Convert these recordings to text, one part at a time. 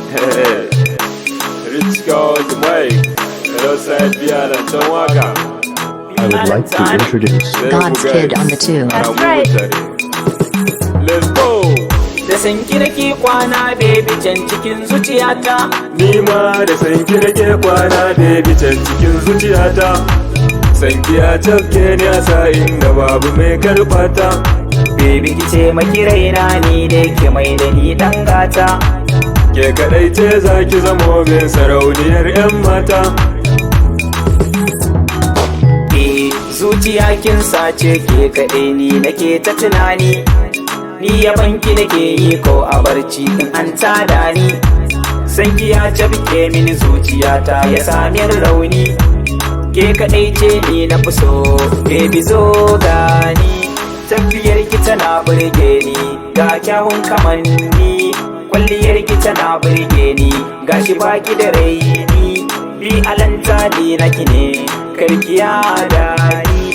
Rich Girl the mic, alongside Biyalan Dan Waka. I would like to introduce God's Kid on the two. That's right. Let's go! Da sanki nake kwana, baby, can cikin zuciyata. Ni ma da sanki nake kwana, baby, can cikin zuciyata. Sanki ya cafke ni a sa'in da babu mai karɓata. Baby, ki ce maki raina ni dai ki mai da ni dan gata. Ke kaɗai ce za ki zamo min sarauniyar 'yan mata. Eh, zuciya kin sace, ke kaɗai ni nake ta tunani. Ni yabanki nake yi ko a barci in an tada ni. Sanki ya cafke mini zuciyata, ya sami rauni. Ke kaɗai ce ni na fi so, baby, zo gani. Tafiyar ki tana burge ni, ga kyawun kamanni. Kwalliyar ki tana burge ni, gashi baki da raini. Bi alanta ni naki ne, karkiya da ni.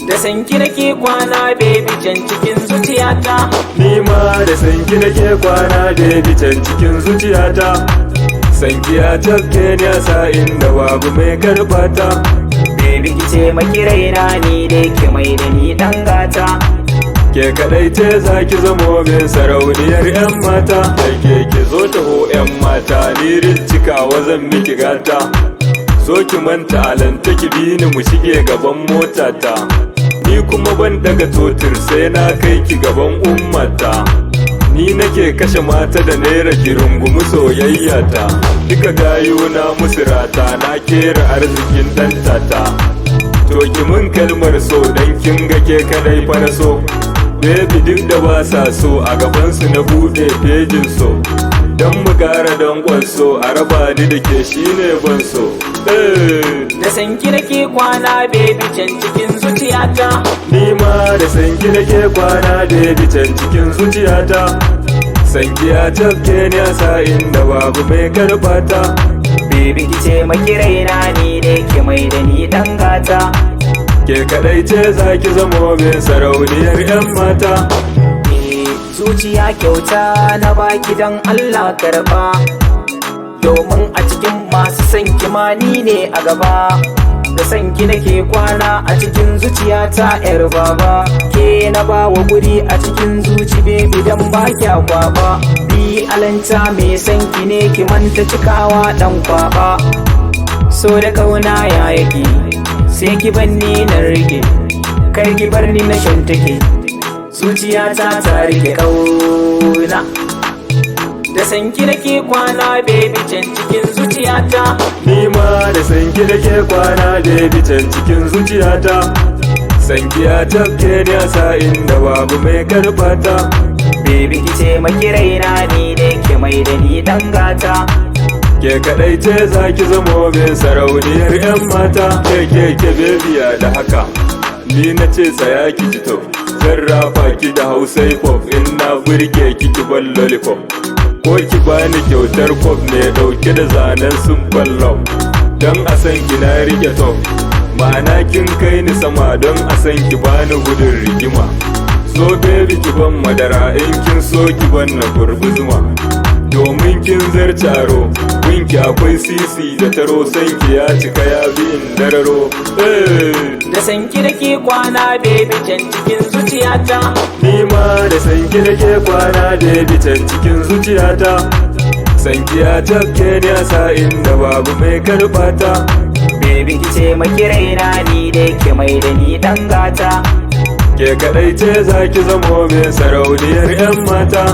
Da sanki nake kwana, baby, can cikin zuciyata. Ni ma da sanki nake kwana, baby, can cikin zuciyata. Sanki ya cafke ni a sa'in da babu mai karɓata. Baby, ki ce maki raina ni dai ki mai da ni dan gata. Ke kaɗai ce za ki zamo min sarauniyar 'yan mata. Da ke ki zo taho 'yan mata, ni cikawa zan miki gata. Zo ki manta alanta, ki bi ni mu shige gaban motata. Ni kuma ban daga totir sai na kai ki gaban ummata. Ni nake kashe mata da naira, ki rungumi soyayyata. Duka gayu na musu rata, na kera arzikin dan tata. To ki mun kalmar so, dan kin ga ke kadai fa na so. Baby, duk da ba sa so, a gabansu na bude pejin so. Don mu kara danƙon so, a raba ni da ke shine ban so. Eh. Da sanki nake kwana, baby, can cikin zuciyata. Ni ma da sanki nake kwana, baby, can cikin zuciyata. Sanki ya cafke ni a sa'in da babu mai karɓata. Baby, ki ce maki raina ni dai ki mai da ni dan gata. Ke kaɗai ce za ki zamo min sarauniyar 'yan mata. Eh, zuciya kyauta na baki, dan Allah karba. Domin a cikin masu son ki ma ni ne a gaba. Da son ki nake kwana a cikin zuciyata, yar baba. Ke na bawa guri a cikin zuci, baby, dan ba kya kwaba. Bi alanta mai son ki ne, ki manta cikawa dan kwaba. So da kauna ya yake, sai ki banni na rike. Kar ki bar ni na shan take. Zuciyata ta rike kauna. Da sanki nake kwana, baby, can cikin zuciyata. Ni ma da sanki nake kwana, baby, can cikin zuciyata. Sanki ya cafke ni a sa'in da babu mai karɓata. Baby, ki ce maki raina ni dai ki mai da ni dan gata. Ke kaɗai ce za ki zamo min sarauniyar 'yan mata. Ke ke ke baby ya da haka. Ni na ce tsaya ki ji to. Zan rafa ki da Hausa hip hop, in na burge ki ki ban lollipop. Ko ki bani kyautar pop ne dauke da zanen simple love. Don a san ki na rike top. Ma'ana kin kai ni sama, don a san ki bani gudun rigima. So baby, ki ban madara, in kin so ki ban na kurbi zuma. Domin kin zarce aro, gunki akwai sisi da taro, sanki ya cika ya bi in dararo. Eh. Da sanki nake kwana, baby, can cikin zuciyata. Ni ma da sanki nake kwana, baby, can cikin zuciyata. Sanki ya cafke ni a sa'in da babu mai karɓata. Baby, ki ce maki raina ni dai ki mai da ni dan gata. Ke kaɗai ce za ki zamo min sarauniyar 'yan mata.